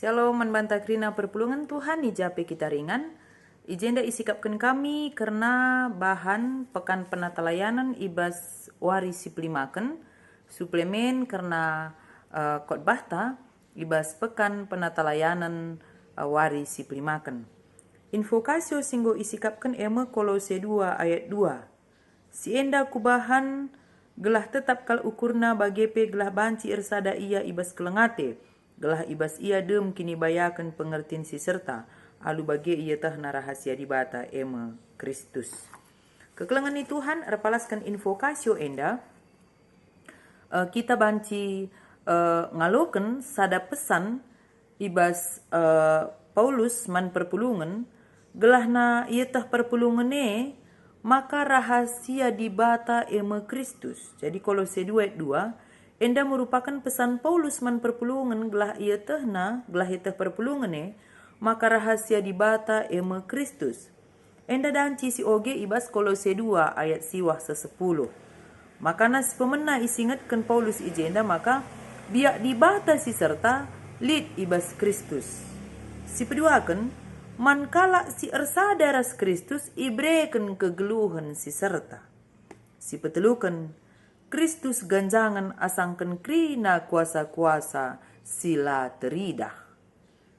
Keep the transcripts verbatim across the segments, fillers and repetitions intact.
Shalom, man banta kerina perpulungen Tuhan i ja pe kita ringan. I jenda isikapken kami kerna bahan Pekan Penatalayanen i bas wari si pelimaken, suplemen kerna, eh, khotbahta i bas Pekan Penatalayanen, eh, wari si pelimaken. Invokasio si enggo isikapken e me Kolose dua ayat dua. Si enda kubahan gelah tetap kal ukurna, bage pe gelah banci ersada ia i bas keleng ate, gelah i bas ia dem kinibayaken pengertin si serta, alu bage ietehna rahasia Dibata, e me Kristus. Kekelengen ni Tuhan, erpalasken invokasio enda, eh, kita banci, eh, ngaloken sada pesan i bas, eh, Paulus man perpulungen, gelahna ieteh perpulungen e maka rahasia Dibata e me Kristus. Jadi Kolose dua ayat dua, enda merupaken pesan Paulus man perpulungen gelah ietehna, gelah ieteh perpulungen e maka rahasia Dibata e me Kristus. Enda danci si oge i bas Kolose dua ayat siwah seh sepuluh. Makana si pemena isingetken Paulus i jenda maka biak Dibata si serta lit i bas Kristus. Si peduaken, man kalak si ersada ras Kristus ibereken kegeluhen si serta. Si peteluken, Kristus ganjangen asangken kerina kuasa-kuasa si la teridah.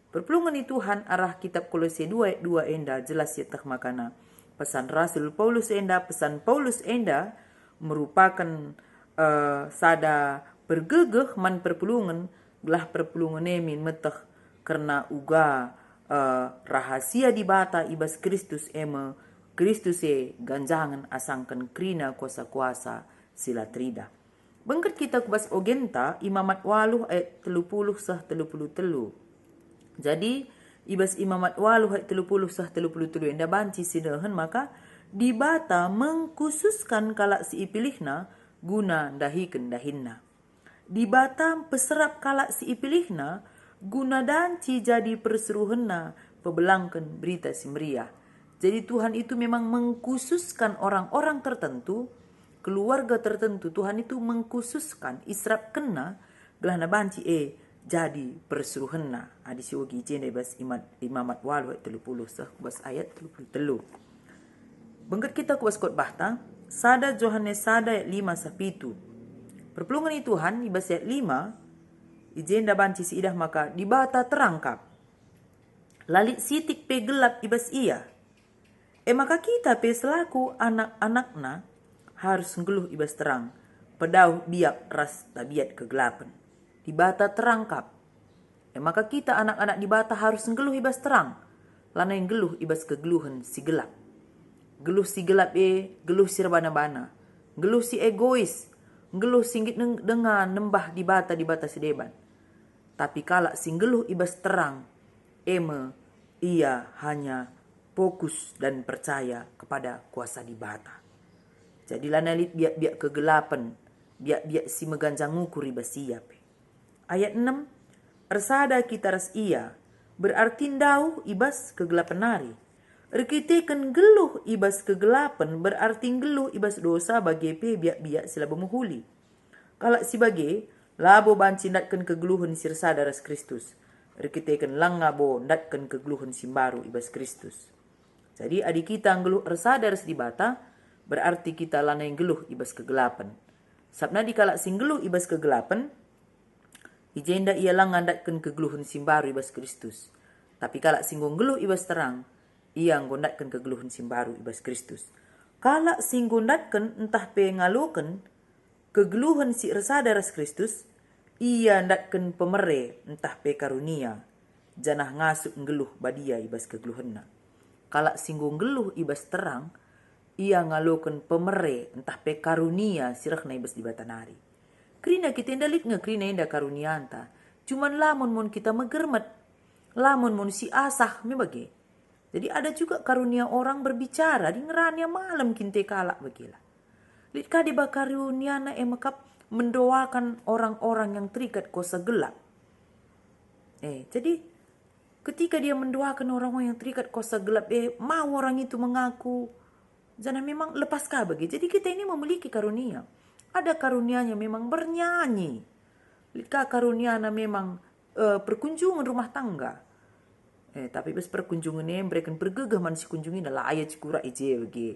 Perpulungen ni Tuhan, arah kitab Kolose dua ayat dua enda jelas ieteh makana pesan Rasul Paulus enda, pesan Paulus enda merupaken, eh, sada pergegeh man perpulungen, gelah perpulungen e min meteh kerna uga, eh, rahasia Dibata i bas Kristus, e me Kristus e ganjangen asangken kerina kuasa-kuasa si la teridah. Bengket kita ku bas ogenta, Imamat waluh ayat telu puluh seh telu puluh telu. Jadi, i bas Imamat waluh ayat telu puluh seh telu puluh telu enda banci sinehen maka Dibata mengkhususkan kalak si ipilihNa guna ndahiken dahinNa. Dibata mpeserap kalak si ipilihNa guna danci jadi persuruhenNa pebelangken Berita Si Meriah. Jadi Tuhan itu memang mengkhususkan orang-orang tertentu, keluarga tertentu, Tuhan itu mengkhususkan, iserapkenNa, gelahna banci e jadi persuruhenNa. Adi si oge i jenda i bas Imat-, Imamat waluh ayat telu puluh seh ku bas ayat telu puluh telu. Bengket kita ku bas khotbahta, sada Johanes sada ayat lima seh pitu. Perpulungen ni Tuhan i bas ayat lima, i jenda banci siidah maka Dibata terang kap. La lit sitik pe gelap i bas Ia. E maka kita pe selaku anak-anakNa harus nggeluh i bas terang, pedauh biak ras tabiat kegelapen. Dibata terang kap. E maka kita anak-anak Dibata harus nggeluh i bas terang, lanai nggeluh i bas kegeluhen si gelap. Geluh si gelap e, geluh si erbana-bana, geluh si egois, nggeluh si nggit neng-, denga nembah dibata-dibata si deban. Tapi kalak si nggeluh i bas terang, e me ia hanya fokus dan percaya kepada kuasa Dibata. Jadi lanai lit biak-biak kegelapen, biak-biak si meganjang ukur i bas ia pe. Ayat enem, ersada kita ras Ia, berarti ndauh i bas kegelapen nari. Erkiteken nggeluh i bas kegelapen berarti nggeluh i bas dosa bage pe biak-biak si labo mehuli. Kalak si bage labo banci ndatken kegeluhen si ersada ras Kristus, erkiteken langa bo ndatken kegeluhen si mbaru i bas Kristus. Jadi, adi kita nggeluh ersada ras Dibata, berarti kita lanai nggeluh i bas kegelapen. Sabap adi kalak si nggeluh i bas kegelapen, i jenda ia langa ndatken kegeluhen si mbaru i bas Kristus. Tapi kalak si enggo nggeluh i bas terang, ia enggo ndatken kegeluhen si mbaru i bas Kristus. Kalak si enggo ndatken ntah pe ngaloken kegeluhen si ersada ras Kristus, ia ndatken pemere ntah pe karunia, janah ngasup nggeluh badia i bas kegeluhenna. Kalak si enggo nggeluh i bas terang, ia ngaloken pemere ntah pe karunia si rehna i bas Dibata nari. Kerina kita enda lit nge kerina enda karunianta, cuman lamun mun kita megermet, lamun mun si asah me bage. Jadi ada juga karunia orang berbicara, adi ngerana malem kinte kalak bagila. Lit ka deba karuniana e mekap mendoakan orang-orang yang terikat kuasa gelap. Eh, jadi ketika dia mendoakan orang-orang yang terikat kuasa gelap, eh, mau orang itu mengaku, janah memang lepas ka bage. Jadi kita ini memiliki karunia. Ada karunianya memang bernyanyi. Lit ka karuniana memang eh, perkunjungen rumah tangga. Eh, tapi bas perkunjungen e mereken pergegeh man si kunjungina, la ia cikurak i je bage.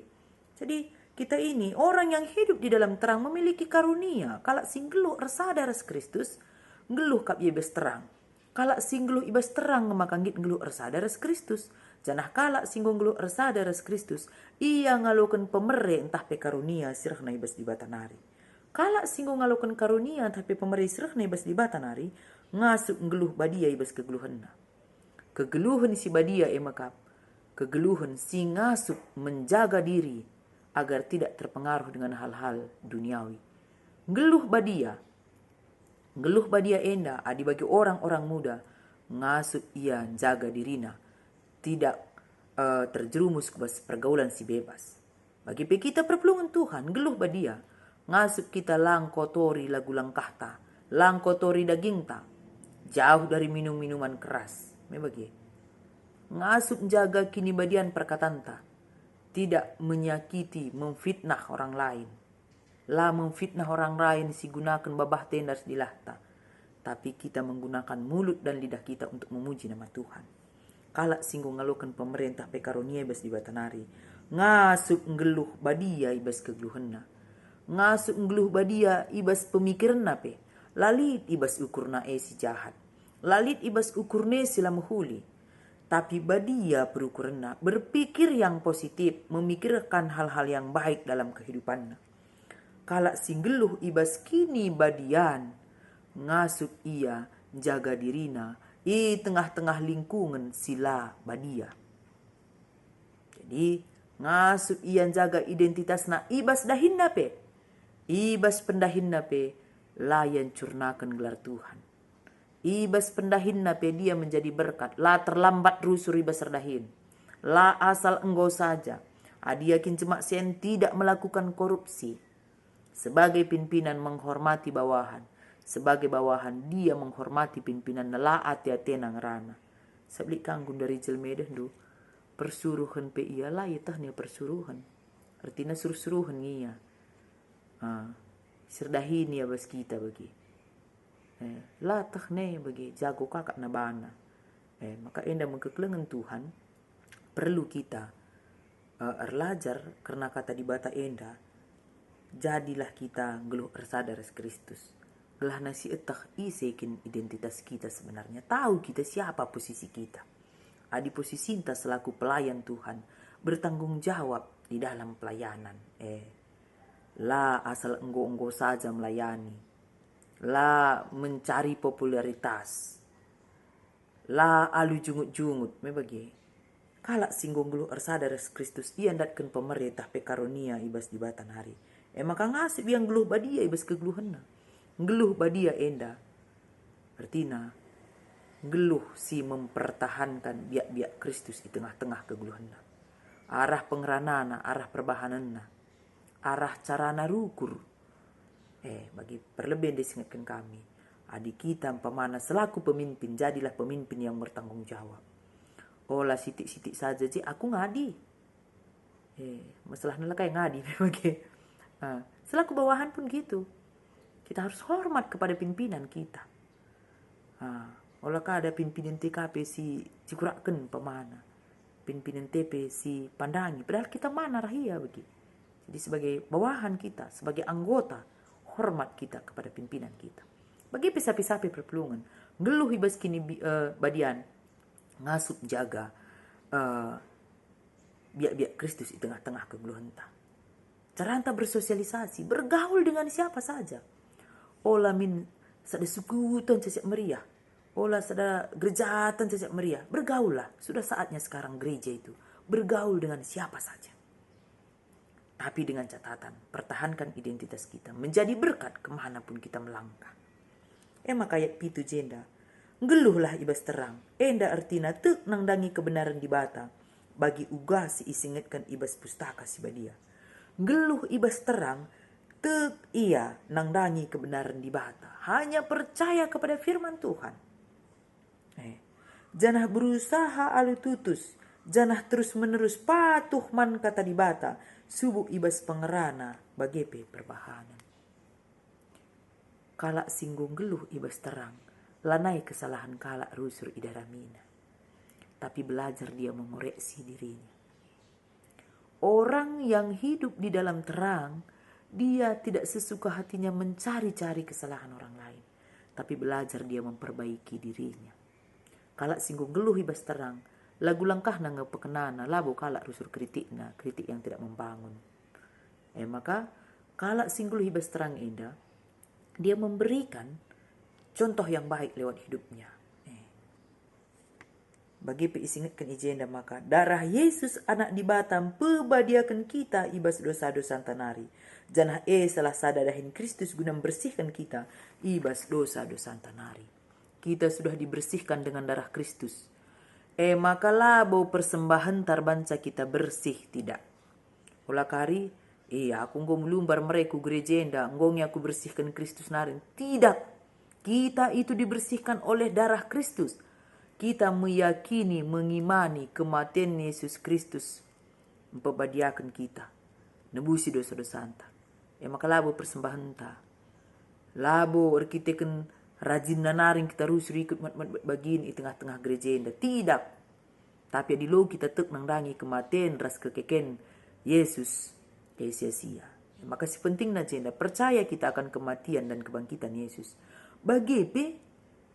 Jadi, kita ini orang yang hidup di dalam terang memiliki karunia. Kalak si nggeluh ersada ras Kristus, nggeluh kap ia i bas terang. Kalak si nggeluh i bas terang maka nggit nggeluh ersada ras Kristus. Janah kalak si enggo nggeluh ersada ras Kristus, ia ngaloken pemere ntah pe karunia si rehna i bas Dibata nari. Kalak si enggo ngaloken karunia ntah pe pemere si rehna i bas Dibata nari, ngasup nggeluh badia i bas kegeluhenna. Kegeluhen si badia e mekap, kegeluhen si ngasup menjaga diri agar tidak terpengaruh dengan hal-hal duniawi. Nggeluh badia. Nggeluh badia enda adi bagi orang-orang muda, ngasup ia njaga dirina, tidak, eh, terjerumus ku bas pergaulan si bebas. Bagi pe kita perpulungen Tuhan, nggeluh badia, ngasup kita la ngkotori lagu langkahta, la ngkotori dagingta, jauh dari minum-minuman keras. Me bage. Ngasup njaga kinibadian perkatanta, tidak menyakiti, memfitnah orang lain. La memfitnah orang lain si gunaken babahta enda ras dilahta, tapi kita menggunakan mulut dan lidah kita untuk memuji nama Tuhan. Kalak si enggo ngaloken pemere ntah pe karunia i bas Dibata nari, ngasup nggeluh badia i bas kegeluhenna. Ngasup nggeluh badia i bas pemikirenna pe, la lit i bas ukurna e si jahat, la lit i bas ukurna e si la mehuli. Tapi badia perukurenna, berpikir yang positif, memikirkan hal-hal yang baik dalam kehidupanna. Kalak si nggeluh i bas kinibadian, ngasup ia njaga dirina i tengah-tengah lingkungen si la badia. Jadi, ngasup ia njaga identitasna i bas dahinna pe, i bas pendahinna pe, la ia ncurnaken gelar Tuhan. I bas pendahinna pe dia menjadi berkat, la terlambat rusur i bas erdahin. La asal enggo saja, adi ia kin jemak sen tidak melakukan korupsi. Sebagai pimpinan menghormati bawahan, sebagai bawahan dia menghormati pimpinanna, la ate-atena ngerana. Sablik kanggo dari jelma e dehndu, persuruhen pe ia la ietehna persuruhen. Ertina suruh-suruhen nge ia. Ah, si erdahin ia bas kita bage. Eh, la teh ne bage, jago ka akapna bana. Eh, maka enda me kekelengen Tuhan, perlu kita, eh, erlajar kerna kata Dibata enda, jadilah kita nggeluh ersada ras Kristus. Gelahna sieteh ise kin identitas kita sebenarnya, tahu kita siapa posisi kita. Adi posisinta selaku pelayan Tuhan, bertanggung jawab di dalam pelayanan. Eh, la asal enggo-enggo saja melayani. La mencari popularitas. La alu jungut-jungut, me bage. Kalak si enggo nggeluh ersada ras Kristus, ia ndatken pemere ntah pe karunia i bas Dibata nari. E maka ngasup ia nggeluh badia i bas kegeluhenna. Nggeluh badia enda ertina nggeluh si mempertahankan biak-biak Kristus i tengah-tengah kegeluhenna. Arah pengeranana, arah perbahanenna, arah carana rukur. Eh, bagi perlebe enda isingetken kami, adi kita umpamana selaku pemimpin, jadilah pemimpin yang bertanggung jawab. Ola sitik-sitik saja je aku ngadi. Eh, masalahna la kai ngadi me bage. Ah, selaku bawahan pun gitu. Kita harus hormat kepada pimpinan kita. Ah, ola kada pimpinan T K P si cikurakken umpamana. Pimpinan T P si pandangi, padahal kita mana rah ia bage. Jadi sebagai bawahan kita, sebagai anggota, hormat kita kepada pimpinan kita. Bage pe sapi-sapi perpulungen, nggeluh i bas kini bi-, eh, badian, ngasup jaga, eh, biak-biak Kristus i tengah-tengah kegeluhenta. Caranta bersosialisasi, bergaul dengan siapa saja. Ola min sada sukuta cecek meriah, ola sada gereja cecek meriah. Bergaullah, sudah saatnya sekarang gereja itu bergaul dengan siapa saja. Tapi dengan catatan, pertahankan identitas kita, menjadi berkat kemana pun kita melangkah. E maka ayat pitu jenda, nggeluhlah i bas terang, enda ertina tek nandangi kebenaran Dibata, bagi uga si isingetken i bas Pustaka Si Badia. Nggeluh i bas terang, tek ia nandangi kebenaran Dibata, hanya percaya kepada firman Tuhan. Eh, janah berusaha alu tutus, janah terus-menerus patuh man kata Dibata, subuk i bas pengerana, bage pe perbahanen. Kalak si enggo nggeluh i bas terang, Lanai kesalahan kalak rusur idaramina, tapi belajar dia mengoreksi dirinya. Orang yang hidup di dalam terang, dia tidak sesuka hatinya mencari-cari kesalahan orang lain, tapi belajar dia memperbaiki dirinya. Kalak si enggo nggeluh i bas terang, lagu langkahna nge pekenana, labo kalak rusur kritikna, kritik yang tidak membangun. E maka, kalak si nggeluh i bas terang enda, dia memberikan contoh yang baik lewat hidupnya. E. Bage pe isingetken i jenda maka darah Yesus Anak Dibata mpebadiaken kita i bas dosa-dosanta nari, janah e salah sada dahin Kristus guna mbersihken kita i bas dosa-dosanta nari. Kita sudah dibersihkan dengan darah Kristus. E maka labo persembahen tarbanca kita bersih, tidak. Ola kari, "Eh, aku enggo melumbar mere ku gereja enda, enggo nge aku bersihken Kristus nari." Tidak! Kita itu dibersihkan oleh darah Kristus. Kita meyakini, mengimani kematen Yesus Kristus mpebadiaken kita, nebusi dosa-dosanta. E maka labo persembahenta, labo erkiteken rajinna naring kita rusur ikut met-met bagin i tengah-tengah gereja enda. Tidak! Tapi adi lo kita tek nandangi kematen ras kekeken Yesus, e sia-sia. Maka si pentingna jenda percaya kita akan kematian dan kebangkitan Yesus. Bage pe,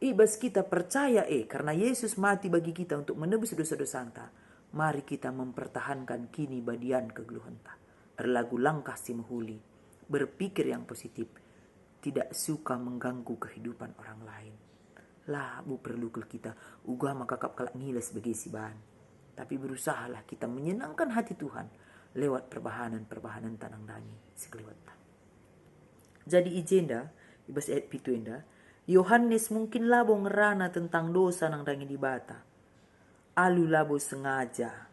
i bas kita percaya e, karena Yesus mati bagi kita untuk menebus dosa-dosanta, mari kita mempertahankan kinibadian kegeluhenta. Erlagu langkah si mehuli, berpikir yang positif, tidak suka mengganggu kehidupan orang lain. Labo perlu kal kita uga maka kap kalak ngilas bage si ban, tapi berusahalah kita menyenangkan hati Tuhan lewat perbahanen-perbahanenta nandangi sekeliwetta. Jadi i jenda, i bas ayat pitu enda, Yohanes mungkin labo ngerana tentang dosa nandangi Dibata alu labo sengaja.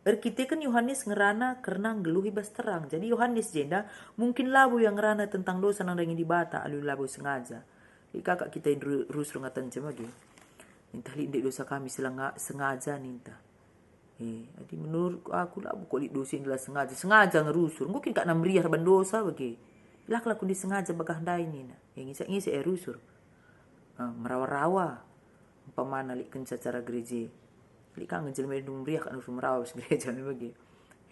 Erkiteken Yohanes ngerana kerna nggeluh i bas terang. Jadi Yohanes jenda mungkin labo ia ngerana tentang dosa nandangi Dibata alu labo sengaja. Lit ka kap kita ru-, rusur ngatanca bage. Ninta, "Lit nde dosa kami si la nga-, sengaja," ninta. Eh, adi menurut aku labo kap lit dosa enda la sengaja. Sengaja nge rusur. Enggo kin kap na meriah erban dosa bage. La kal aku nde sengaja bagah ndai nina. Eh, ngisak-ngisak e rusur. Eh, merawa-rawa. Umpamana lit kenca acara gereja. Lit ka nge jelma ndung meriah kap rusur merawa bas gereja me bage.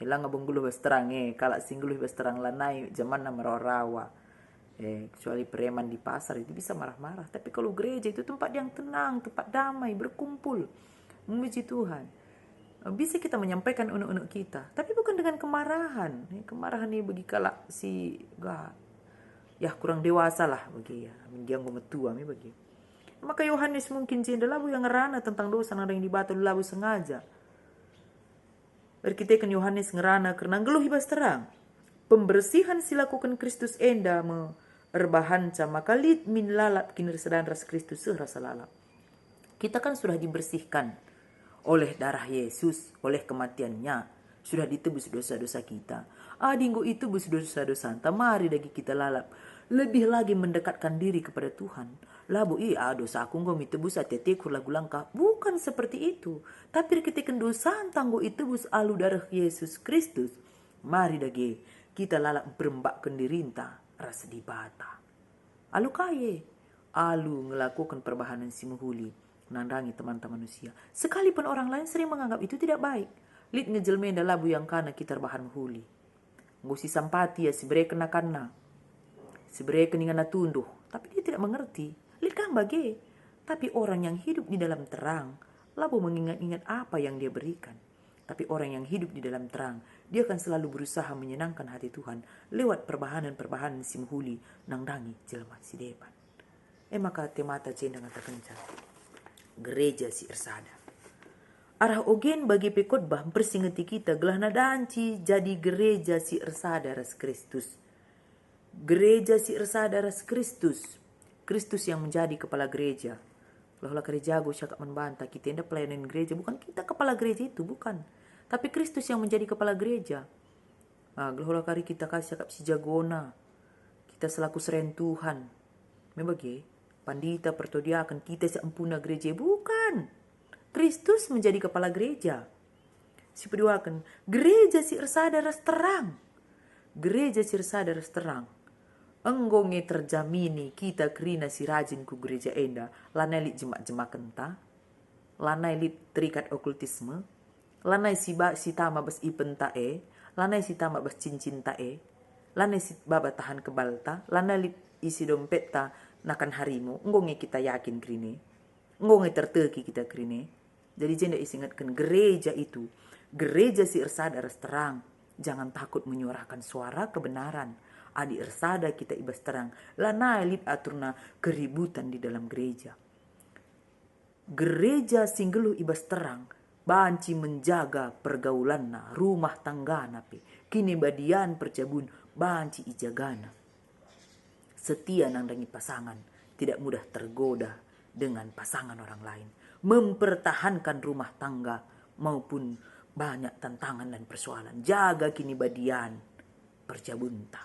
Eh, langa bo nggeluh bas terang e, kalak si nggeluh bas terang lanai jamanna merawa-rawa. Eh, kecuali preman di pasar itu bisa marah-marah. Tapi kalau gereja itu tempat yang tenang, tempat damai, berkumpul, memuji Tuhan. Eh, bisa kita menyampaikan unek-unek kita, tapi bukan dengan kemarahan. Eh, kemarahan ini bagi kalak si, ga, ya, kurang dewasa lah bagi, ya, dia enggo metua me bagi. Maka Yohanes mungkin jenda labo ia ngerana tentang dosa nandangi Dibata labo sengaja. Erkiteken Yohanes ngerana kerna nggeluh i bas terang. Pembersihan si lakoken Kristus enda me erbahanca maka lit min lalap kinirsadan ras Kristus seh rasa lalap. Kita kan sudah dibersihkan oleh darah Yesus, oleh kematian-Nya, sudah ditebus dosa-dosa kita. Adi enggo itebus dosa-dosanta, mari dage kita lalap, lebih lagi mendekatkan diri kepada Tuhan. Labo, "Ih, ah, dosaku enggo me itebus ate-ateku lagu langkah." Bukan seperti itu. Tapi erkiteken dosanta enggo itebus alu dareh Yesus Kristus, mari dage kita lalap mperembakken dirinta ras Dibata. Alu kai e? Alu ngelakoken perbahanen si mehuli nandangi temanta manusia. Sekalipun orang lain sering menganggap itu tidak baik. Lit nge jelma enda labo iangkana kita erbahan mehuli. Enggo sisampati ia, sibereken akanna, sibereken inganna tunduh, tapi dia tidak mengerti. Lit kam bage. Tapi orang yang hidup di dalam terang labo mengingat-ingat apa yang dia berikan. Tapi orang yang hidup di dalam terang, dia akan selalu berusaha menyenangkan hati Tuhan lewat perbahanen-perbahanen si mehuli nandangi jelma si deban. E maka temata jenda ngatakenca, gereja si ersada. Arah ogen bage pe khotbah mpersingeti kita gelahna danci jadi gereja si ersada ras Kristus. Gereja si ersada ras Kristus. Kristus yang menjadi kepala gereja. Gelah ola kari jago siakap man banta, kita enda pelayanan gereja, bukan kita kepala gereja itu, bukan. Tapi Kristus yang menjadi kepala gereja. Ah, gelah ola kari kita ka siakap si jagona. Kita selaku serayan Tuhan. Me bage, pandita, pertua diaken, kita siakap empuna gereja, bukan. Kristus menjadi kepala gereja. Si peduaken, gereja si ersada ras terang. Gereja si ersada ras terang. Enggo nge terjamini kita kerina si rajin ku gereja enda, lanai lit jemak-jemakenta, lanai lit terikat okultisme, lanai si ba-, si tama bas ipenta e, lanai si tama bas cincinta e, lanai si baba tahan kebalta, lanai lit isi dompetta nakan harimu, enggo nge kita yakin kerine, enggo nge terteki kita kerine. Jadi jenda isingetken gereja itu, gereja si ersada ras terang. Jangan takut menyuarakan suara kebenaran. Adi ersada kita i bas terang, lanai lit aturna keributan di dalam gereja. Gereja si nggeluh i bas terang banci menjaga pergaulanna, rumah tanggana pe, kinibadian perjabun banci ijagana. Setia nandangi pasangan, tidak mudah tergoda dengan pasangan orang lain. Mempertahankan rumah tangga maupun banyak tantangan dan persoalan. Jaga kinibadian perjabunta.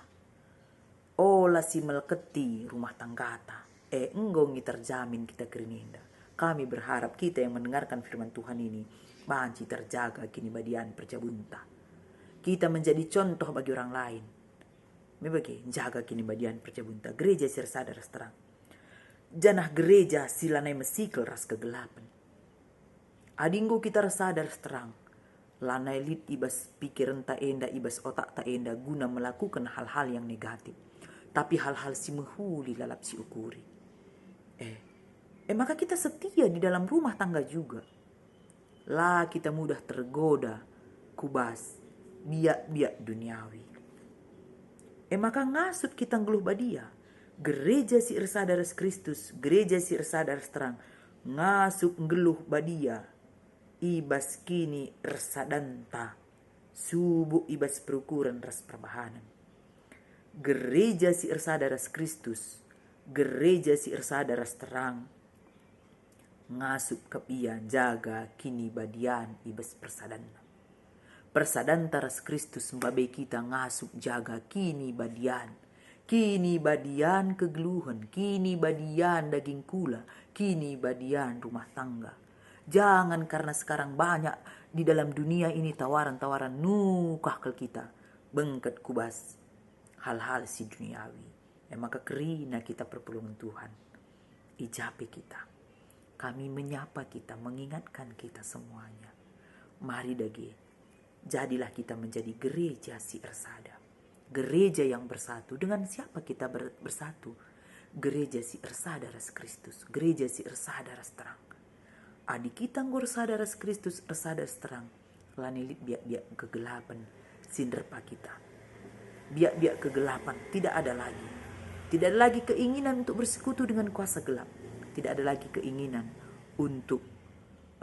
Ola si melketi rumah tanggata. E, enggo nge terjamin kita kerina enda. Kami berharap kita yang mendengarkan firman Tuhan ini banci terjaga kinibadian perjabunta. Kita menjadi contoh bagi orang lain. Me bage, jaga kinibadian perjabunta, gereja si ersada ras terang. Janah gereja si lanai mesikel ras kegelapen. Adi enggo kita ersada ras terang, lanai lit i bas pikirenta enda, i bas otakta enda guna melakuken hal-hal yang negatif, tapi hal-hal si mehuli lalap si ukuri. Eh, e maka kita setia di dalam rumah tangga juga. La kita mudah tergoda ku bas biak-biak duniawi. E maka ngasup kita nggeluh badia. Gereja si ersada ras Kristus, gereja si ersada ras terang, ngasup nggeluh badia i bas kini ersadanta, subuk i bas perukuren ras perbahanen. Gereja si ersada ras Kristus, gereja si ersada ras terang, ngasup kap ia jaga kinibadian i bas persadanna. Persadanta ras Kristus mbabe kita ngasup jaga kinibadian. Kinibadian kegeluhen, kinibadian daging kula, kinibadian rumah tangga. Jangan karena sekarang banyak di dalam dunia ini tawaran-tawaran nukah kal kita bengket ku bas hal-hal si duniawi. E maka kerina kita perpulungen Tuhan. I ja pe kita. Kami menyapa kita, mengingatkan kita semuanya. Mari dage, jadilah kita menjadi gereja si ersada. Gereja yang bersatu. Dengan siapa kita ber-, bersatu? Gereja si ersada ras Kristus, gereja si ersada ras terang. Adi kita enggo ersada ras Kristus, ersada ras terang, lanai lit biak-biak kegelapan si nderpa kita. Biak-biak kegelapan tidak ada lagi. Tidak ada lagi keinginan untuk bersekutu dengan kuasa gelap. Tidak ada lagi keinginan untuk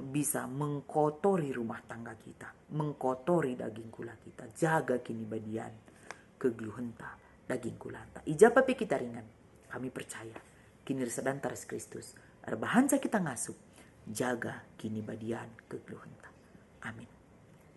bisa mengkotori rumah tangga kita, mengkotori daging kula kita. Jaga kinibadian kegeluhenta, daging kulanta. I ja pe kita ringan, kami percaya, kinirsadanta ras Kristus erbahanca kita ngasup, jaga kinibadian kegeluhenta. Amin.